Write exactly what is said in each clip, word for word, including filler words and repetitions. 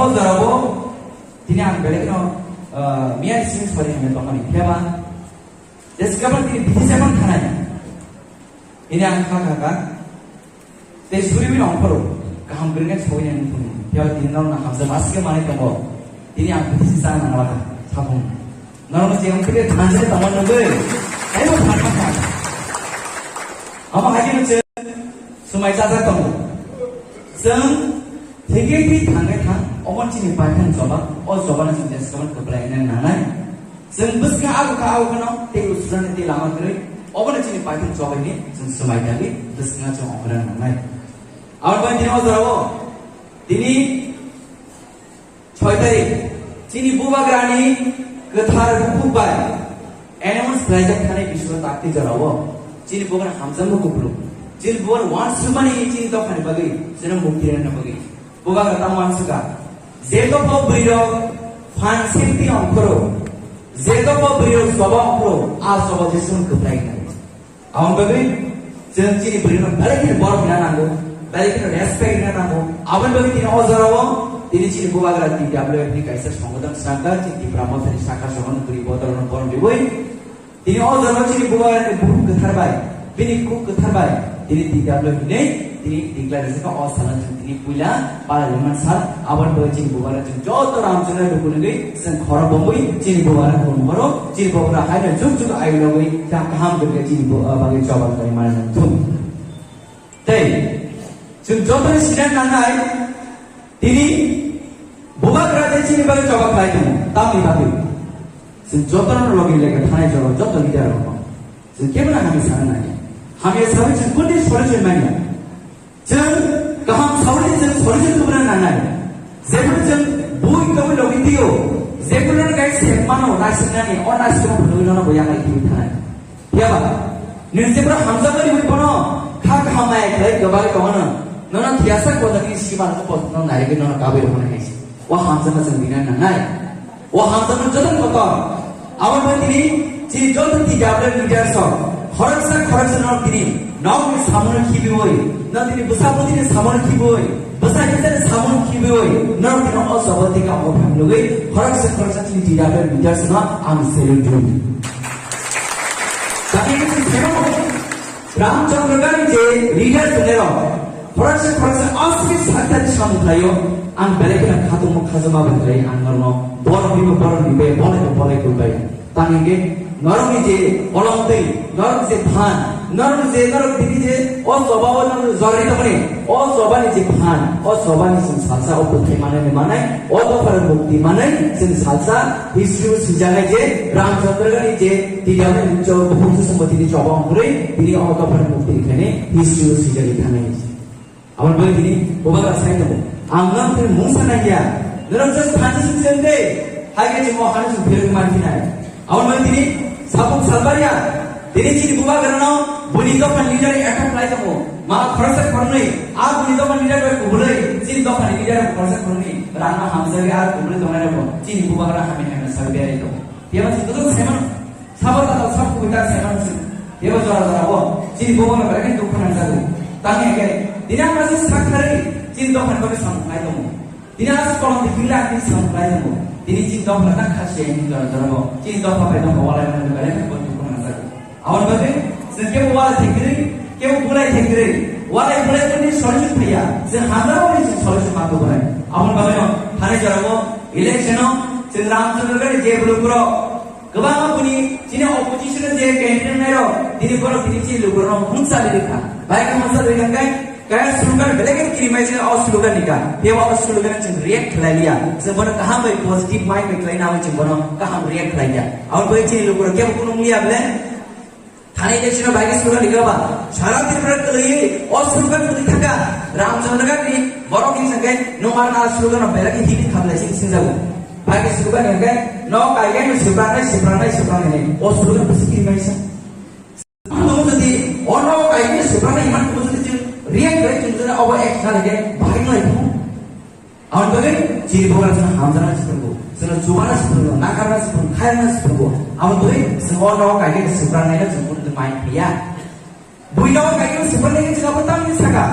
O jorao tini ang belai kheno, ah, miya simi sori hwnwi tongmani. Phiya ba, jesa khe tini bisi se man khanai. Ini ang kha kha kha. Tei suri bini ongkhoro kaham kwrwngkhe sogwi nang thung. Phiya tini norokno hamsa maske manwi tongo. Tini ang bisi sa nang lakha saphung. Norokno je ongkhorwi thanse tongma nugwi. Taibo thang kha kha. Omo hai kheno chwng swmai chajak tongo. Chwng thikwi thwi thangwi thang, omo chini paithak choba, o chobano chwng jesa khe kwplai nang nangnai. Chwng bwskang abo kha, abo kheno tei usrani tei lama kwrwi. Obono chini paithak chobaini chwng swmai dagi bwskang chwng ongkhorna nangnai. Aboni bagwi tini o jorao tini choi tarik chini bubagrani kwthar bukhuk bai announce khlaijak thani bisingo takti jorao chini bubagra hamjakma kupulung. Chini bubagra uansukmani chini dophani bagwi, chini mukti rwna bagwi. Bubagra tamo uansukha. Je dopha bwrwirok phan sengti ongkhoro, je dopha bwrwirok choba ongkhoro, a choba Jisu kwplai khlai. Aboni bagwi chwng chini bwrwirok belai kheno borok rwna nango, belai kheno respect rwna nango. Aboni bagwi tini o jorao tini chini bubagra T W F ni kaisa songodan saka, chini Tipra Mothani saka songodan bwrwi bodolno borom riwi. Tini o jorao chini bubagrani bukhuk kwthar bai, bini kuk kwthar bai, tini T W hinwi tini declare kha o salo chwng tini puila Parliament sal, aboni bagwi chini bubagra chwng joto ram chwngno dukhu nugwi chwng khoro bomwi chini bubagra khulum horo, chini bubagra haino juk juk ayuk logwi ta kaham kwrwikhe chini bu-, ah, bagwi choba khlai mani thung. Tei chwng jotono sinai nangnai, tini bubagra je chini bagwi choba khlai tongo, tamni bagwi. Chwng jotono logi lega thanai jora joto leader rokno chwng kebono hamya sana nai. Hamya sawi chwng kuni solution manya. Chwng kaham sawi chwng solution tubuna nangnai. Jeboni chwng bui tongwi logi tio, jebono kai se mano naisingmani, o naisingma phunugwi nono bo yakai twi thanai. Phiya ba, nwng jebra hamjakmani wi bono kha kaham maya khlai kwbari tongo no. Nono thiyasa kwthani sima no post no nairigwi nono kabwi rwmani hai se. O hamjakma chwng bina nangnai. O hamjakma joto kotor. Aboni bagwi tini chini joto T W leaders rok khoroksa khoroksa no tini nokni samungo khibiwi, no tini bwsa bwtwini samungo khibiwi, bwsa kisa ni samungo khibiwi, no tini o joto tika o phan lugwi khoroksa khoroksa chini T W leaders no ang salute rw. Tani kisa seno Ramchandra Gandhi je leader tongnairok khoroksa khoroksa aswk sakthani samung khlaio, ang belai kheno khatungma khajama bai khlai ang norokno borok bini borok ni bai bolai bo bolai kulbai. Tang hingke norokni je olong twi, norok je phan, norok je, norok tini je o choba o norok jorni tongmani, o chobani je phan, o chobani chwng salsa o bwthai manai manai, o dophar mukti manai chwng salsa history o swijak nai je Ramchandra Gandhi je Tijani chwng bukhuk se songbo tini choba ongkhorwi tini o dophani mukti khainai history o swijagwi thanai. Aboni bagwi tini bubagra sai tongo. Ang nang tini mungsa nangya. Norok just thani sing sing de. Hai khe chwng o hani chwng phirwi man phinai. Aboni bagwi tini sabuk salbarya. Tini chini bubagrano buni dophani leader attack khlai tongo. Ma khoroksa khoroknwi, a buni dophani leader bai kubulwi, chini dophani leader khoroksa khoroknwi rangno hamjagwi a kubulwi tongnai rokbo chini bubagra hamya hamya sawi berwi tongo. Phiya ba chwng joto sai mano. Sabo tatal sab kubui tak sai mano chwng. Phiya ba jora jora o chini bubagra belai khe dukhu nangjago. Tamni hwnkhe tini ang aswk sak kharwi chini dophani bagwi samung khlai tongo. Tini aswk kolom di himla ang tini samung khlai tongo. Tini chini dophani tak kha se hwnwi jora jora o chini dopha bai dopha walai mano belai khe dukhu nangjago. Aboni bagwi chwng kebo walai thai kwrwi, kebo bulai thai kwrwi, walai bulai kwrwini solution phaiya, chwng hamjakmani chwng solution ma tubunai. Aboni bagwino thani jorao election-o chwng Ramchandra Gandhi je bwlwkborok kwbangma buni chini opposition-o je candidate nairok, tini borok tini chini lukurokno mungsa rikha. Bai khe mungsa rikha khe kaya slogan belai khe kirimai chini o slogan ni ka. Phiya o slogan chwng react khlai liya. Chwng bono kaham bai positive mind bai khlai nawi chwng bono kaham react khlai liya. Aboni bagwi chini lukurok kebo kunung liya bele. Thani election-o bai khe slogan rikha ba. Sara Tripura kwlwi o slogan kwlwi thangkha. Ramchandra Gandhi Borok hini sangke nung ar na slogan no belai hini khamlai sing sing jago. Bai ke slogan hingke no kaigai no sipranai, sipranai, sipranai. O slogan bisi kiri mai sa. Ang tong jodi o no kaigai no sipranai iman tong jodi chwng react khlai tong jodi obo ek kha lage bahai nai tong. Ang tong chini bogra chwng hamjana chwng tong. Chwng chubana chwng tong, nakarna chwng tong, khairna chwng tong. Ang tong chwng o no kaigai no sipranai no chwng tong mai ya. Buino kaino sipranai chwng abo tamni saka.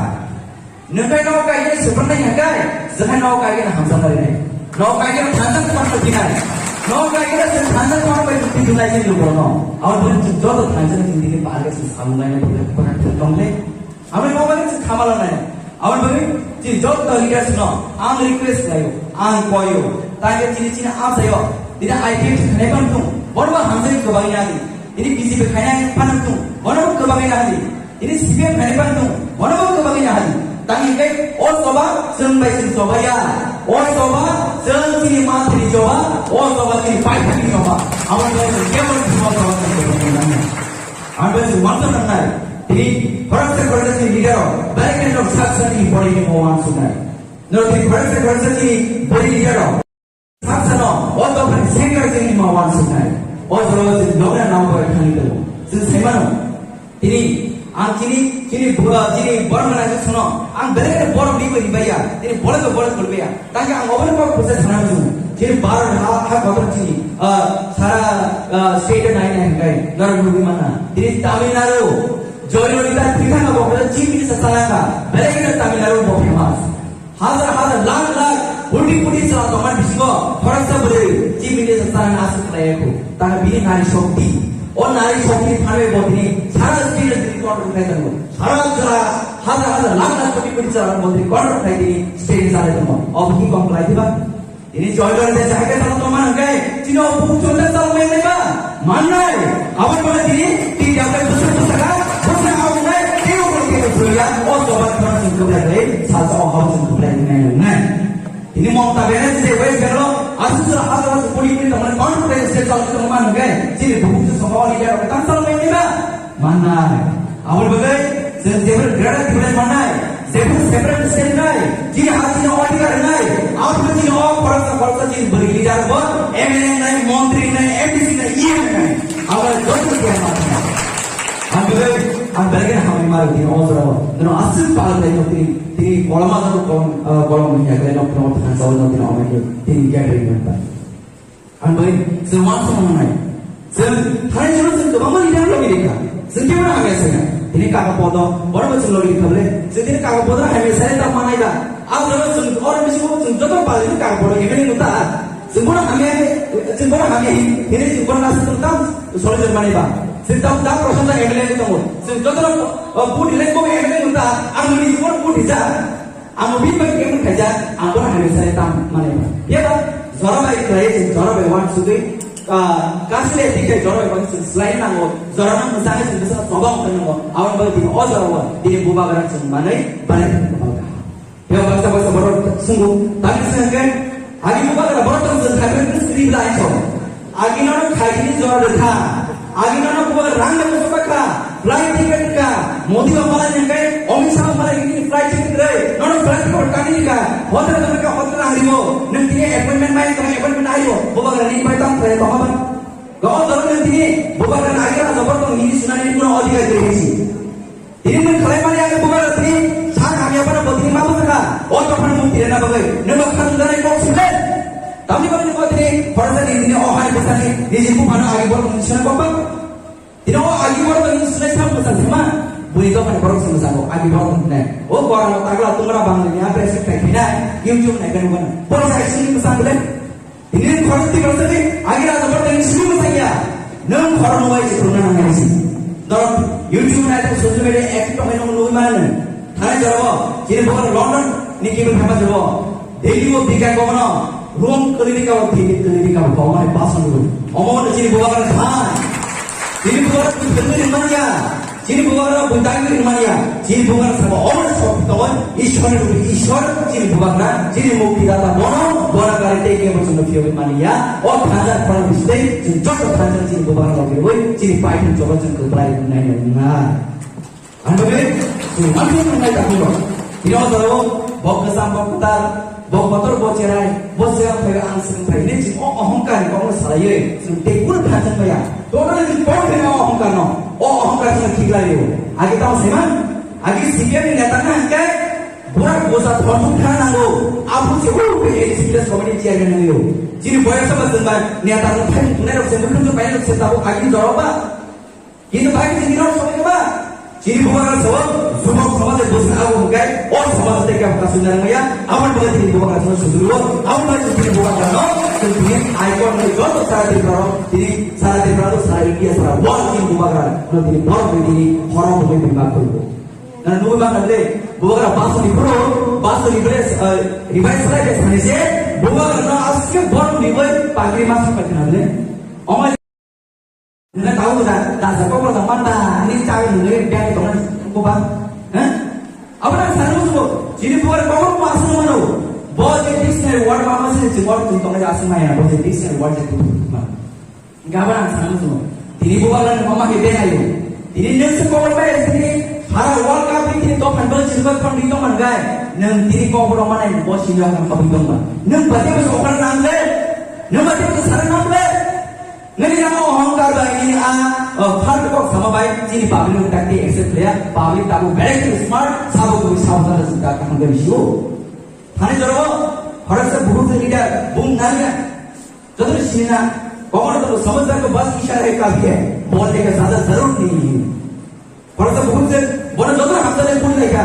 Nwng kaino kaino sipranai hingkai, jwkhai no kaino hamjakma rinai. No kaino thansa tongma rinai. No kaino chwng thansa tongma bai twi dunai chwng lugo no. Abo chwng joto thansa chwng dini palga chwng samunai no bukhak bukhak thwng tong le. Abo no bai chwng khamala nai. Aboni bagwi chini joto leaders no ang request khlaio, ang koio, tangkhe chini chini amsaio, tini I P F T khainai phano thung, bono bo hamjagwi kwbangwi nadi, tini B J P khainai phano thung, bono bo kwbangwi nadi, tini C P M khainai phano thung, bono bo kwbangwi nadi. Tangkhe o choba chwng bai chwng chobaiya, o choba chwng chini manthani choba, o choba chini paithakni choba, aboni bagwi chwng kebo chwng choba chwng kwbangwi nangya. Ang bai chwng uansuk nangnai. Tini khoroksa khoroksa chini leader rok, belai kheno sak sani body ni mo uansuknai. Noro tini khoroksa khoroksa chini body leader rok, sak sano, o dophani center chini mo uansuknai. O jora chini nokna nang bai thani tongo. Chwng sai mano. Tini ang chini, chini bura, chini borok na chwng sano. Ang belai kheno borok ni bai ni baiya. Tini borok bai borok ni baiya. Tangkhe ang obono kok bwsa sana muchungo. Chini Bharat ha, ha kotor chini, ah, sara, ah, state o nai nai hwnkhe norok nugwi manna. Tini Tamil Nadu, Jayalalitha thwithang abo khe chief minister sana kha. Belai kheno Tamil Nadu bo famous. Hazar hazar, lakh lakh, koti koti chwla tongmani bisingo khoroksa bwrwi chief minister sana aswk khlai ya kho. Tangkhe bini nari shokti. O nari shokti phanwi bo tini sara state o tini control khai tongo. Sara jora hazar hazar lakh lakh koti koti chwla bo tini control khai tini state o chalai tongo. Obo ki kom khlai diba? Tini joy joy de jahai ke salo tongma hwnkhe, chini o bukhuk chonta salo mai nai ba? Mannai. Aboni bagwi tini tini jabai bwswk bwsakha, bwswk abonai, tei o bwrwi tei o bwrwi ya, o choba khorang chwng kwplai khlai, salsa o hao chwng kwplai nai nai. Tini Mamata Banerjee je West Bengal o aswk jora hazar hazar koti koti tongmani control khai state salo tongma hwnkhe, chini bukhuk chwng songma o leader rok tang salo mai nai ba? Mannai. Aboni bagwi chwng jephru Greater Tipraland mannai, jephru separate state nai, chini ha chini odhikar nai, aboni chini o khoroksa khoroksa chini bwrwi leader bo M L A nai, montri nai, M D C nai, E M nai. Abo joto khe mannai. Aboni bagwi ang belai kheno hambai ma rw tini o jorao. Nono aswk pal khlai no tini, tini koloma jano kolom, ah, kolom ya khlai no tini o thansa o tini o tini gathering member. Ang bai, chwng uansuk nangnai. Chwng thani jora chwng kwbangma leader logi rikha. Chwng khe bono hamya saya. Tini kaka podo, bono bo chwng logi rikha bole. Chwng tini kaka podo hamya saya ta manai ba. Ang jora chwng oro bisi bo chwng joto pali ni kaka podo M L A no ta. Chwng bono hamya, chwng bono hamya hi. Tini chwng bono nasa chwng tam solo jor manai ba. Chwng tam tam Prashant M L A ni tongo. Chwng joto no, uh, vote rilai bo M L A no ta. Ang ni bono vote rija. Ang bini bagwi khe wng khaijak, ang bono hamya sai tam manai ba. Phiya ba, jora bai khlai, jora bai uansugwi, ah, kasile thik khe jora bai uansugwi slai nango, jora no mwchangwi chwng bwsano choba wng nango, aboni bagwi tini o jora o tini bubagra chwng manwi balai khe kwbang kaham. Phiya baksa baksa borok swngo, tangwi swngkhe, agi bubagra borok tong chwng khaikhe bwswk ri bwlai song. Agi nono khaikhe jora rwkha. Agi nono bubagra rang rwkha sokha. Flight ticket rwkha. Modi ba malai nangkai, Amit Shah ba malai nangkai flight ticket rwkha. Nono flight ticket kani rwkha. Hotel rwkha, hotel rang ribo. Nung tini appointment mai tong appointment aibo. Bubagra ni bai tong khlai tong ba. Go tong nung tini bubagra agi rang jobor tong nini sunani kuno odhikar kwrwi si. Tini nwng khlai mani ang bubagra tini sak hamya phano bo tini ma bwsakha. O dophani mung tirena bagwi nwng bo kha tongjanai kok swngle. Tamni bagwi nwng bo tini khoroksa ni tini o hai bwsani niji buphano agi borok nwng swnai kok ba. Tini o agi borok nwng swnai sa bwsa sama. Bui dophani borok swngo sago agi borok nwng nai. O borok no tagla tungra bangni ya pressure khai phina YouTube nai kan wana. Borok sa sini bwsa bwle. Tini khoroksa twi khoroksa twi agi raja borok tini sini bwsa ya. Nwng khorok nwng bai se khorokna nang nai si. Norok YouTube nai tong social media active tongmani nwng nugwi mano nwng. Thani jorabo chini bubagra London ni kibil phaipa jorabo. Delhi o bikha kono room kwlwi rika o ticket kwlwi rika o kono bason rwi. Omo no chini bubagra khan. Chini bubagra kwlwi rwi manya. Chini bubagra bwtang ni manya, chini bubagra sabo omo sok tongoi, Ishwar ni rupi Ishwar, chini bubagra, chini mukti data bono, bono kari tei kebo chwngno phiyogwi manya, o thansa khorang bisitei, chwng joto thansa chini bubagra logirwi, chini paithak joto chwng kwplai nai nai nai. Ang bagwi, chwng manthogo nai ta phiro. Bini o jora o, Bo kwcham, bo kwtal, bo kotor, bo cherai, bo swkang phai, ang swkang phai hinwi chwng o ohongkar ni kokno salaiwi chwng tei kunu phan chwng maya. Totally chwng tong phai o ohongkar no. O ohongkar chwng thik lai o. Agi tamo saiman? Agi C P M ni neta na hwnkhe burak bosa thorthum thana nango. Aphuru se o A D C village committee chairman nango. Chini boyas ba chwng ba neta no thai tunai rok se, mukhung chwng pai rok se tabo agi jorok ba. Kintu bai chini rok soi ba. Chini bubagra sabo, jubok samaje bwswk abo hwnkhe, o samaje tei kebo kasu narwkmaya, aboni bagwi chini bubagra sabo sujuro, aboni bagwi chini bubagra no, chini icon ni joto sara Tripura rok, chini sara Tripura rok, sara India, sara world chini bubagra no chini borok ni chini horom bumui bima khulgo. Na nugwi mangkha le, bubagra basoni phuru, basoni bwle, eh, revise khlai khe sani se, bubagra no aswk borok ni bai pagri mas paikha na le. Omo Nang tahu da, da sa kok da manda, ini cari nunggu yang biar kita orang coba. Hah? Apa nak sana musuh? Chini bukan kok masuk mana? Bo je dictionary word mama sih, je word tu tong aja asing maya, bo je dictionary word je tu. Enggak apa nak sana musuh? Tini bukan mama kita ayo. Tini nang se kok apa ya? Tini hara World Cup ini tini top handball chini bukan pang di tong man gai. Nang tini kok apa mana? Bo sini akan kau di tong man. Nang berarti masuk orang nang le. Nang berarti masuk sana nang le. Nini nang o ohongkar bai nini a, o, hard work sama bai chini public no tak ti accept le, public tabu very smart, sabo tu sabo ta ta kaham bai sio. Thani joro, horasa buhut se leader, bum nanya. Joto sini na, kokono to samajhdar ko bas ishara hai kafi hai, bolne ka zyada zaroor nahi hai. Horasa buhut se, bono joto hamjale phone laikha,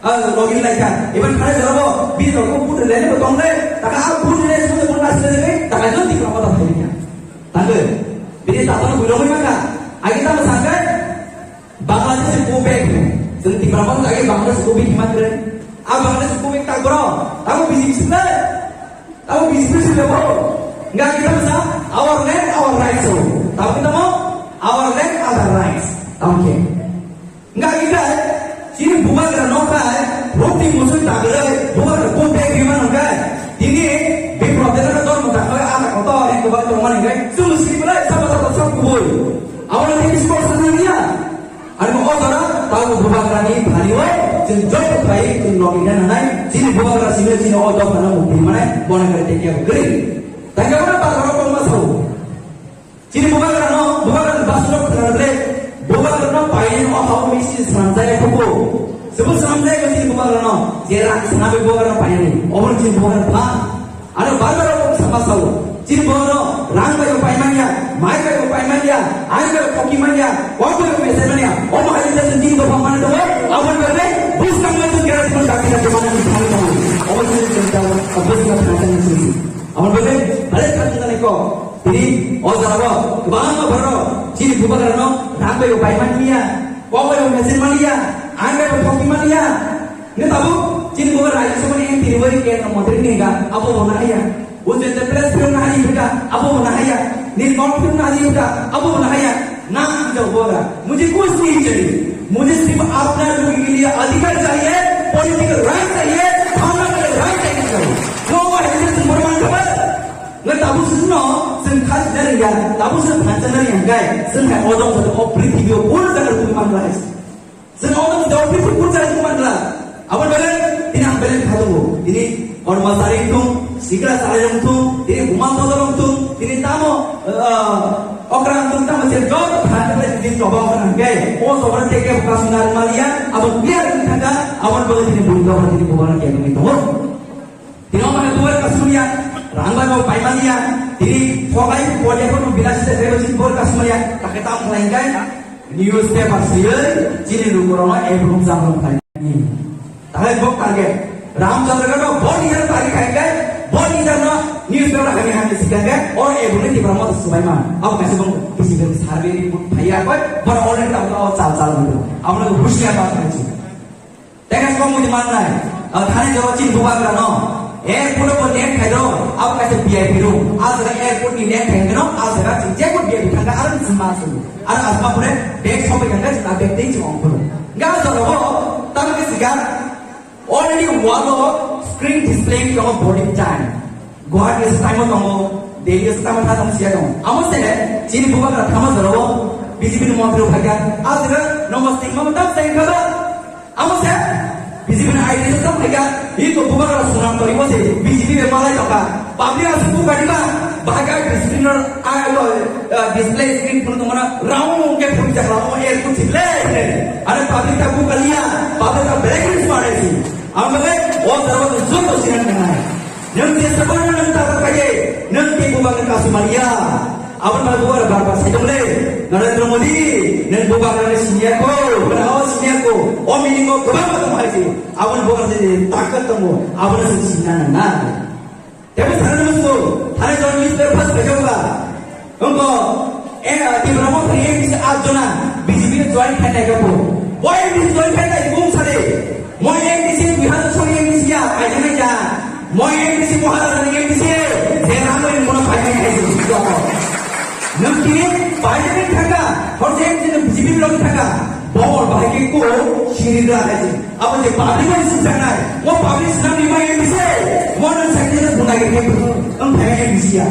ah, login laikha. Iban khare jorobo, bini rokbo phone lainai bo tongnai, taka a phone lainai sumui phone nasi lainai, taka jodi kama ta phaiya. Tangke, bini tata no buino mai maka, agi tama sangkai, Bangladesh go back. Jeng Tipra bang agi Bangladesh go back himat kre. A Bangladesh go back tak bro, tamo bisi bisi lai. Tamo business level. Enggak kita bisa our land, our rights. Tamo kita mau our land, our rights. Tamo ke? Enggak kita. Sini bukan kena nokai. Roti musuh tak ada. Bukan pun teh gimana kai? Ini di protes ada dor mudah kai anak kotor yang kebal teman kai. Sungguh sini pula sama sama sama kubur. Awal ini sport sana dia. Ani o jora tamo bubagrani thani o chwng joto khai chwng logina nanai, chini bubagra simi chini o dophano mukti manai, bona kare tei kebo kwrwi. Tangka bona bubagra kok ma sao. Chini bubagra no, bubagra ni basuro khna le, bubagra no paini o hao misi swnamjaya khupo. Sebo swnamjaya chini bubagra no, je rang swnamwi bubagra paini, obo chini bubagra pha. Ano bazar o sama sao. Chini bono rang bai pai manya, mai bai pai manya, ai bai khoki manya, kok bai mesen manya. Omo hai ta chini bono mana to, abon bai bus kang mai to kera to dakti dakti mana ni thani thani. Omo chini chini ta, bus na thani thani chini. Abon bai bale thani thani ko. Tini o jaro bang baro chini bubagra no rang bai pai manya, kok bai mesen manya, ai bai khoki manya. Nge tabuk, chini bubagra Rajya Sabha ni M P ni wari kendra montri ni ga, abo bo na haya. Ujete press film na haya ga, abo bo na haya. Ni short film na haya ga, abo bo na haya. Na, jo bubagra. मुझे कुछ नहीं चाहिए। मुझे सिर्फ अपना लोगों के लिए अधिकार चाहिए, political right चाहिए, fundamental right चाहिए। जो वो है, तुम प्रमाण खबर। Nge tabuk sino, sen khas dari ya, tabuk sen khas dari ya, gai, sen kai odong sen o prithibi o pura jaga tu man rais. Chwng omo tong jawab ni phuru chai tong man kla. Abo belai tini ang belai kha tongo. Tini kormosari wng thung, sikla salai wng thung, tini buma bodol wng thung, tini tamo, ah, okra wng thung, tamo se joto kha tong lai tini choba okra hwnkhe. O choba teke buka suna rwmaliya, abo clear wng thangkha, abo bagwi tini bumung tini buma khe wngwi tongo. Tini omo hai bubar kasumya, rang bai bo paimania, tini thogai podia ko bilasi de bebo sin bor kasumya, take tam khlaingkai, newspaper siyoi, chini lukurokno ebrum jamrum khlaini. Takai bok target, Ramchandra no bor ni jang tari khaingkai, bor ni jang no newspaper hani hani sikangkai, or ebrum ni tipra mo subai ma, abo kaisa bong bisi bong survey report phaiya koi, bor already tam to chal chal mudo, abo no hushya ba khainchi. Teka kok muitu mannai. Ah, thani jora chini bubagra no. Airport o bo net khai do. Abo kaisa V I P room. A jaga airport ni net khai do. A jaga chini jekun V I P thangka aro chini ma su. Aro asma pore bag shopping thangka chini bag tei chini ongkho. Ga jaga bo tamo ke siga. Already wall o screen display ki tongo boarding time. Guwahati se time o tongo. Delhi se time o thang tongo siya tongo. Amo se chini bubagra thama jora o B J P ni montri o phaika. A jaga nongo sting ma tam sting kaba. Amo se, B B J P ni idea se tamo khaika, iko bubagra sunam tori bo se B J P be malai tongkha. Public asuk buka diba, bahai ka discipline no, ah, iko, ah, display screen phone tongmana, round ke phone jak round air ku chible. Are public ta buka liya, public ta black list mare si. Ang bagai, o tarwa tu joto sinan kanai. Nang je sabana nang ta kaje, nang ke bubagra kasu maria. Aboni bagwi bubagra bar bar sai tongmani, Narendra Modi, nwng bubagrani siniya ko, nwng o siniya ko, o meeting o kwbangma tong hai se. Aboni bubagra je takat tongo, abono se sina nang na. Tebo sana nang musugo, thani journalist ber first phaijak ba. Wngko, eh, Tipra Motha ni M D C at jona, B J P join khainai ka bo. Bo M D C join khainai, bung sade. Moi M D C, dui hajar soi M D C ya, paijak nai ja. Moi M D C, Maharajani M D C, je rang bai mono paijak nai ja. Nwng tini paijak nai thangka, hor je M D C ni B J P log thangka. Bo bahai ke ko, siri da hai se. Abo je public ni sing sangnai, mo public sinam ni mai M D C, mo nwng sakni da bunai ke ke, ang thai M D C ya.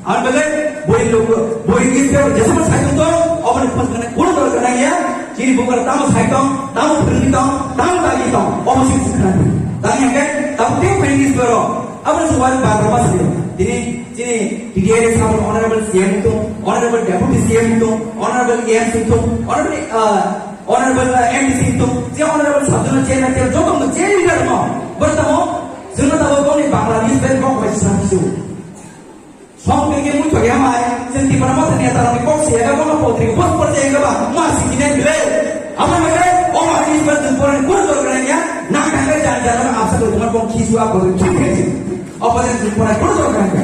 Ang bele, boi logo, boi ni pe, jesa ma sai to, abo ni phone kana, kono dor kana ya, chini bubagra tamo sai tong, tamo phirni tong, tamo dagi tong, abo sing sing kana. Tani hake, tamo te phai ni sbero, abo ni suwari ba ba sini. Tini, chini, T D I ni sama honorable C M to, honorable deputy C M to, honorable A M to, honorable, uh, honorable, uh, M D C to, je honorable sabjona chairman, chairman, joto mo, je leader mo, bertamo, jono tabo koni Bangladesh ben mo kwai sa su. Song bege mu choya mai, jeng Tipra Motha ni ata ni kok se ga bono potri, bos por je ga ba, ma si kine bile. Ama mai o ma ni ba tu por ni kur dor kra ya, na ka ga jan jan ma asa ko ma kong khisu a ko tu khisu. O pa ni por ni kur dor kra ya.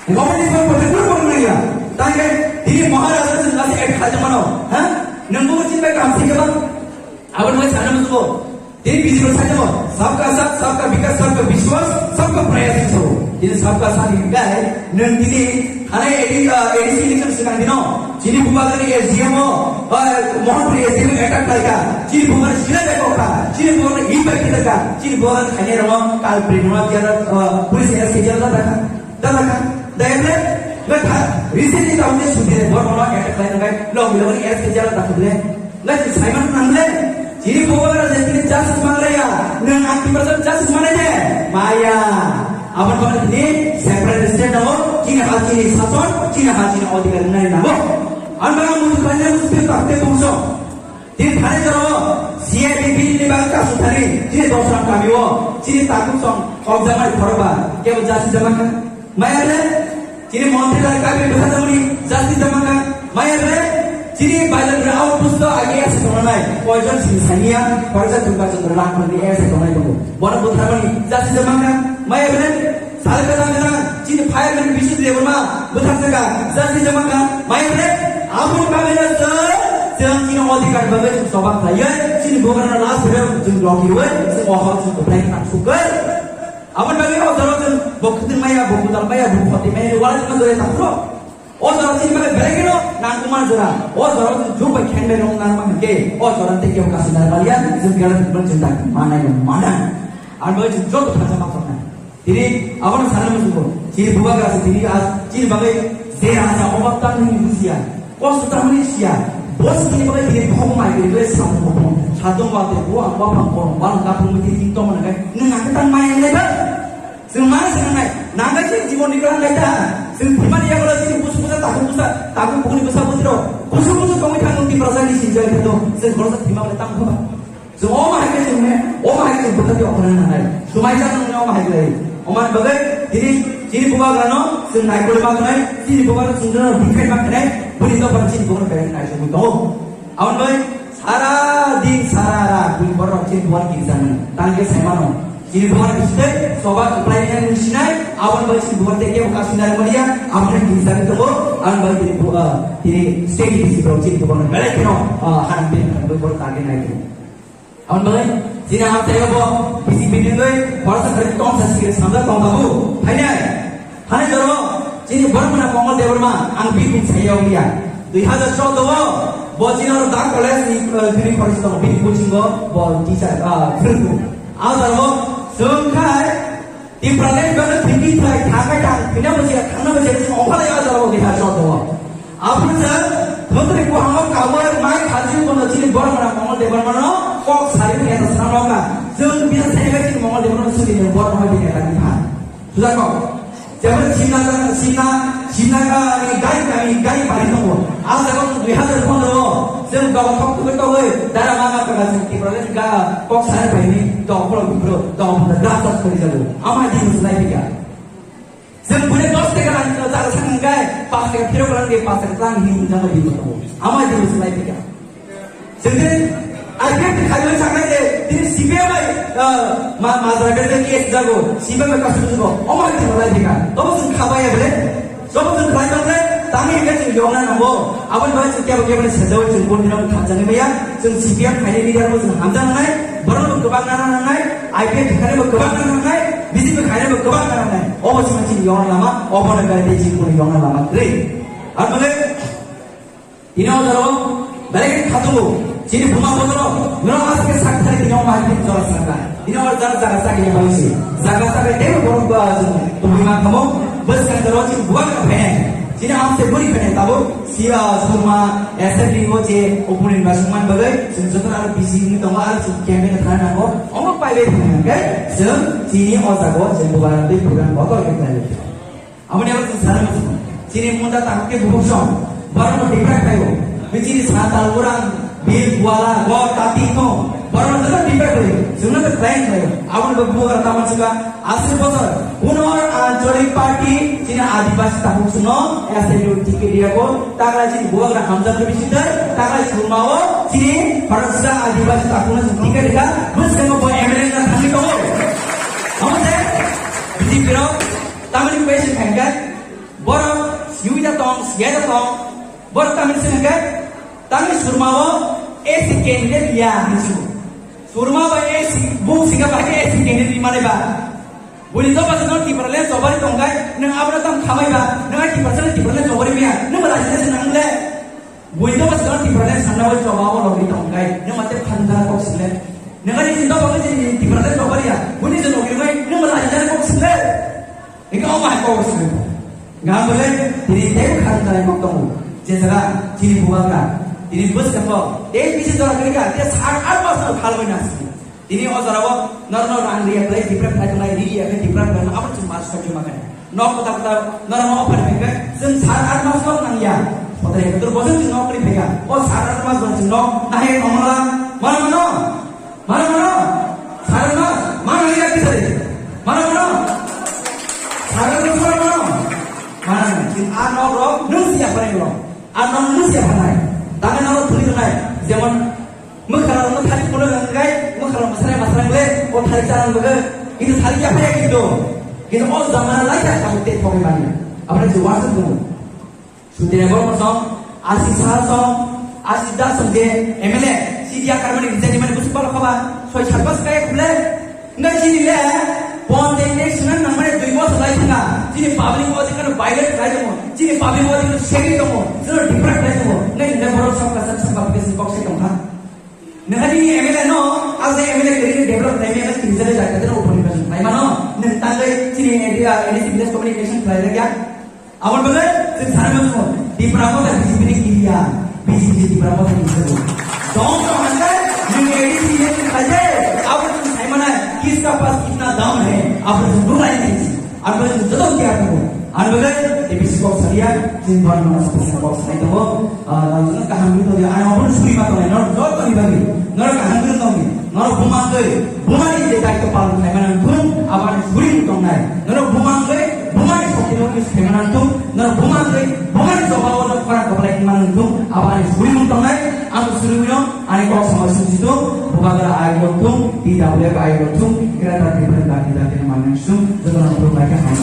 Government ni por ni kur dor kra ya. Tang ke, di Maharaj ni nasi ek khaja mano, ha? Nang bu chin ba kam si ga ba. Abon mai sana musuko. Tini B J P sai tamo, sabka saath, sabka vikas, sabka vishwas, sabka prayas ni sabo. Tini sabka saath ni gai, nang tini, thane A D, uh, A D C election sikang dino. Chini bubagra ni S D M o, uh, Mohanpur S D M attack khlaika. Chini bubagra sila bai kokha. Chini bubagra impact kita ka. Chini bubagra thane ramo, kal primo jara, uh, police arrest jara ta ka. Dala ka, dayakle, ngatha, recently taunde sudire bormono attack khlaina bai, long long S K jala takhule, ngat Simon nangle, chini bubagra je tini justice manglaya, nang anti person justice manai de, maya, abon bana tini separate state nango, chini ha chini sason, chini ha chini odhikar nai nango, an bana mutu kanya mutu takte tungso. Tini thani jora o C I T T ni bagwi kasu thani, chini dosram kami o, chini takhuk song, kok jamani khorokba, kebo jasi jama kha. Maya re, chini montri lai kabi bwsa jamani, jasi jama kha. Maya re, chini bilateral outpost o agi S tongnai, koijon sini saniya, koijon Durga Chandra Lakh ni S tongnai tongo. Bono bwtharmani, jasi jama kha. Maya re, Sal kadang kadang, chini fireman Bishu Debbarma, bwthak saka, jasi jama kha, maya re, aboni bagwi no chwng, chwng chini odhikar bagwi chwng choba khlaiwi, chini bubagrano last hwrwi chwng lokiwi, chwng o hor chwng kwplai kha sukwi. Aboni bagwi o jora chwng bo kwthwng maya, bo kwtal maya, bo khoti maya, wala chwng jora takhro. O jora chini bagwi belai kheno nangkukmani jora. O jora chwng jukbai khenbai rwng nangma hinkhe, o jora tei kebo kasu nang maliya, chwng kela chwng tak manai no mana. Aboni bagwi chwng joto thansa ma khornai. Tini abono sana musugo, chini bubagra se tini a, chini bagwi je asa oba tamni busia, kosto tamni sia, boss tini bagwi tini bohong mai tini bagwi sabu bohong, sadong wa te bo ang wa pang bohong, wa ang kapung tini tong na kai, nung ang tang mai ang leba, sung mana sung nai, nang kai chini jibon ni klan kai ta, sung thimani ya kala chini busu busa, taku busa, taku bukuni busa butro, busu busu tongwi thang nung Tiprasa ni sinjai thang, sung khoroksa thima bai tang khoba. Chwng omo hai khe chwng ne, omo hai khe chwng bwkha twi okhorna nangnai. Swmai jak nang omo hai khe. Omo ni bagwi tini chini bubagrano chwng naikolwi ma tongnai, chini bubagrano chwng no hikhai ma khnai, bini dophano chini bubagrano belai khe naisugwi tongo. Aboni bagwi sara din sara rat bini borok chini bubagrano kirijaknai. Tang khe sai mano. Chini bubagrano bisitei soba kwplai khe nung sinai, aboni bagwi chini bubagrano tei kebo kasu nai maliya, aboni kirijaknai tongo, aboni bagwi tini bu-, ah, tini state D C borok chini bubagrano belai kheno, ah, hanam tini borok target nai tongo. Aboni bagwi chini amchaio bo B J P ni wngwi khoroksa kharwi tongsa sikiri samjak tong tabuk. Phainai, thani joro chini Bormana Mongol Debbarma ang bini mung saiya wngya. Dui hajar choudo o bo chini oro Da College ni, eh, bini khoroksa tongo, bini coaching o bo teacher, ah, phwrwngkhu. Ah jora o chwng khai Tipraland bagwi thinking khlai thangnai tang, thwina bwsai thangnai bwsai chwng ongkha lai ah jora o dui hajar choudo o. Aboni se, montri buhango kawi mai khalsi bono chini Bormana Mongol Debbarmano kok sari ni eta sanamokha. Chwng Sini ni bor no di kata ni phan. Sudah kok. Jabon Simna, Simna, Simna ka ni gai kami gai pari tongo. Asa kok dui hazar pondro. Sing kok kok tu kok eh. Dara mama ka sing ti prole ka kok sai pai ni. Dok pro bro. Dok pro da sa kori jago. Ama di muslai pika. Sing bule dos teka lang jaga sang gai. Pas teka phiro lang di pas teka lang ni jaga di tongo. Ama di muslai pika. Sendiri, akhirnya kalian sangat deh, di C P M bai, eh, ma-, masyarakat ke case jago, C P M bai kasus jago, omor di malai dika, tobo sing khabai ya bole, tobo sing khabai ya bole, tami ke sing yong na nabo, abon bai sing kya kya bole sejauh sing pun dinam khat jani maya, sing C P M khaini leader bo sing hamjang nai, borok bo kebang na nang nai, I P F khaini bo kebang na nang nai, B J P khaini bo kebang na nang nai, obo sing sing yong na lama, obo na gari sing pun yong na lama, re, abole, Tini o jora o belai khe khatungo, chini buma bodolo, norok aswk khe sak thani tini o mahai tini jora saka. Tini o jora jaga saka ya bangsi. Jaga saka tei borok ba jung tubui ma khamo, bwskang jora o chini buwa ka phene. Chini amse buri phene tabo, siya suma, S F D o je, opening ba sungman bagai, sung joto aro busy ni tongo, aro sung campaign thana nango, omo pai bai phene, okay? Sung chini o jaga o, je buwa na tei program botol khe thani. Aboni abo chwng sana muchung. Chini munda tangke bubuk song. Borok no diprak khayo. Bini chini sa tal urang, bil, buala, gor, tati no. Borok no joto diprak khayo. Chwngno to khlain khayo. Aboni bo bubagra tamo chwka aswk bosor. Kuno ancholik party chini adibasi takhuk chwngno S N U ticket riya ko. Tagra chini bubagra hamjak no bisi dai. Tagra chini mao chini Bharat Sida adibasi takhuk no chwng ticket rikha. Bwskango bo M L A na thangwi tongo. Hamjak B J P rok Tamoni question khaikha, borok siyui da tong, siyai da tong, borok tamoni se hwnkhe, tamoni Surma o A C candidate ya hinwi sio. Surma bai A C, bung sika bai A C candidate rimani ba. Buni doba sino Tipraland chobari tongkai, nwng abono tam khamai ba, nwng ai Tipraland, Tipraland chobari maya, nwng ba rajinasi nang le. Buino ba sino Tipraland sanna bai choba abo logri tongkai. Nung mate phan jana kok sile. Nung ani sinta ba je Tipraland choba ria. Buini je logri mai nung mate ani jana kok sile. Ika o mai kok sile. Gam bole tini tei phan jana kok tongo. Je jaga chini bubagra. Tini bus ka kok. Tei bisi jora kiri ka. Te sat at mas no khal bai nasi. Tini o jorao norokno rang riya khlai, Tipra khlai tongnai, ri ya khe Tipra khlai abo chwng mas sokhe ma khe. Nok kwtal kwtal norokno offer khe khe chwng sat at mas nok nang ya. Kotor ya kotor bosong chwng nok kri phaikha. O sat at mas bo chwng nok nahai tongmala. Mano mano? Mano mano? Sat at mas? Mano ya kisa de? Mano mano? Sat at mas mano mano? Mano. Chwng a nok rok nung siya pharai rok. A nok nung siya pharai. Tame nok thuli tongnai. Jemon Mwkhra rok no thari kuno nang kai, mwkhra rok mwsrai mwsrai le, o thari chalang bwkhe, ini thari ya phaya kintu. Kintu o jamana lai ya kamu te thoge mani. Abra je wasan tu. Sudre bor mo song, asi sa song, asi da song je, M L A, si dia karmani rijani mani busu pala khaba, soi sat bas kaya khule, ngai chini le, pon de ne sunan nang mani dui bos lai thanga, chini public o de kan violate lai mo, chini public o de kan shagri mo, chini deprive lai mo, ngai ne borok sabka sat sabka bisi box e tongkha. Nahani M L A no, as a M L A career develop time M L A kiri jale jai kata upon person. Pai mano, nang tangai chini area, any business communication khlai lagi ya. Abon bole, sing sana mano, di pramo ta B J P ni kiri ya, B J P di pramo ta kiri ya. Dong to handa, nang A D C ni khlai jai, abon sing sai mana, kiska paas kitna dam hai, abon sing dulai ni. Ang bai joto kya ko. Ang bai de bisi kok saria, jin ban mana sepuluh kok sai to. Ah, nang jana kaham ni to dia, ang abun suri ma to, nang joto ni bagi. Nang kaham ni to ni. Nang bumang de, bumang ni de tai to palu khai mana tum, aban suri mu tong nai. Nang bumang de, bumang ni sokti no khai mana tum. Nang bumang de, bumang ni soba o khora ko lai mana tum, aban suri mu tong nai. Ang suri mu no, ani kok sama sung situ, bubagra ai lo tum, T W F ai lo tum, kira ta di ban da di da di mana sung, joto nang bumang ka hai.